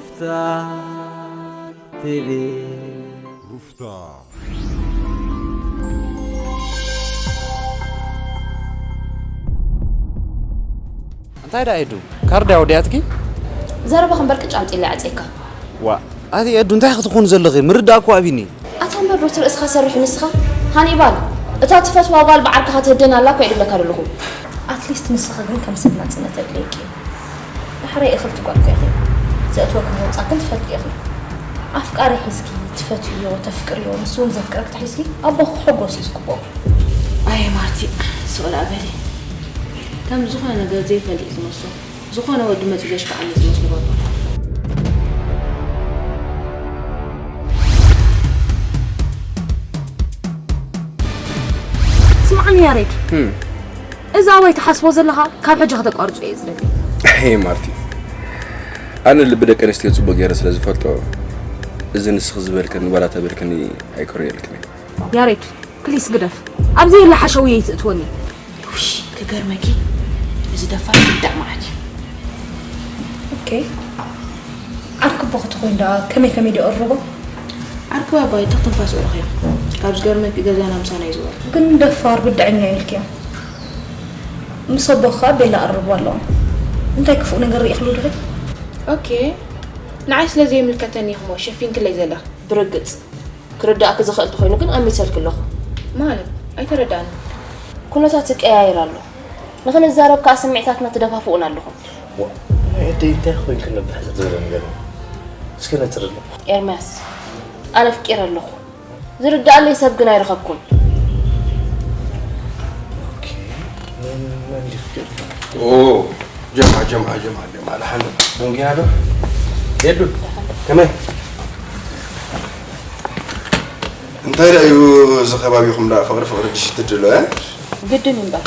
ሩፍታ ቲቪ። እንታይ ደኣ ኤዱ፣ ካርድ ኣውዲኣትኪ? ዘረባ ክንበር ቅጭ ኣምፂለ ዓፀይካ። ዋ ኣቲ ኤዱ እንታይ ክትኾኑ ዘለኺ? ምርዳእ እኮ ኣቢኒ። ኣታ እምበር ዶ ትርእስኻ ሰርሕ ንስኻ? ሃኒባል እታ ትፈትዋ ጓል ብዓርክኻ ትህደን ኣላ እኮ ይድብለካ ዘለኹ። ኣትሊስት ንስኺ ግን ከም ሰብ ናፅነት የድልየኪ እዩ። ዳሕራይ እኽልቲ ጓል እኮ ኢኺ። ዘእትወኪ ዘውፃእክን ትፈልጢ ኢኺ። ኣፍቃሪ ሒዝኪ ትፈትውዮ ተፍቅርዮ ንሱ እውን ዘፍቅረኪ ተሒዝኪ ኣቦኺ ክሕጎስ እዩ ዝግብኦ። ኣየ ማርቲ ስቕ ደኣ በሊ። ከም ዝኾነ ነገር ዘይፈልጥ እዩ ዝመስሎ። ዝኾነ ወዲ መፂኡ ዘሽክዓኒ ዝመስሎ ባባ። ስምዓኒ ያሬድ፣ እዚ ኣባይ ትሓስቦ ዘለኻ ካብ ሕጂ ከተቋርጾ እየ ዝደሊ። ሄ ማርቲ፣ ኣነ ልቢ ደቂ ኣንስትዮ ጽቡቕ ገይረ ስለ ዝፈልጦ፣ እዚ ንስኺ ዝበልከኒ ዋላ ተበልከኒ ኣይክርእየልክን እየ። ያሬድ ፕሊስ ግደፍ፣ ኣብዚ የለ ሓሸውየ ይትእትወኒ። ውይ ክገርመኪ፣ እዚ ደፋር ክዳዕ ማለት እዩ። ኦኬ፣ ዓርኪ ኣቦ ክትኮይን ደኣ ከመይ ከመይ ደኣ እርቦ? ዓርኪ ኣባይ ትኽ ትንፋስ እርኽዮ። ካብ ዝገርመኪ ገዛና ምሳና እዩ ዝበሉ። ግን ደፋር ብድዐኛ ኢልክዮ። ምስ ኣቦኻ ቤላ ኣርቦ ኣለዋ። እንታይ ክፉእ ነገር ርኢኽሉ ዲኺ? ኦኬ፣ ንዓይ ስለ ዘይምልከተኒ ኢኹሞ ሸፊንክለይ ዘለኺ። ብርግጽ ክርዳእኪ ዝኽእል ተኾይኑ ግን ኣሚሰልኪ ኣለኹ። ማለት ኣይተረዳእንን። ኩነታት ይቀያየር ኣሎ። ንኽንዛረብ ከኣ ስምዒታትና ትደፋፍኡና ኣለኹም። ዋ፣ ናይ ኣደይ እንታይ ኮይንክን ነብሕዘ ዝበለ ነገር እዩ። እስኪ ነፅርለ። ኤርምያስ፣ ኣነ ኣፍቂረ ኣለኹ። ዝርዳኣለይ ሰብ ግን ኣይረኸብኩን። መን መን ድዩ ፍቅር? ኦ ጀምዓ ጀምዓ ጀምዓ ጀምዓ ደሓን ደንጊያ ዶ ኤዱ ከመይ እንታይ ደኣ እዩ እዚ ከባቢኹም ደኣ ፍቕሪ ፍቕሪ ድሽትድሎ እ ግድን እምበር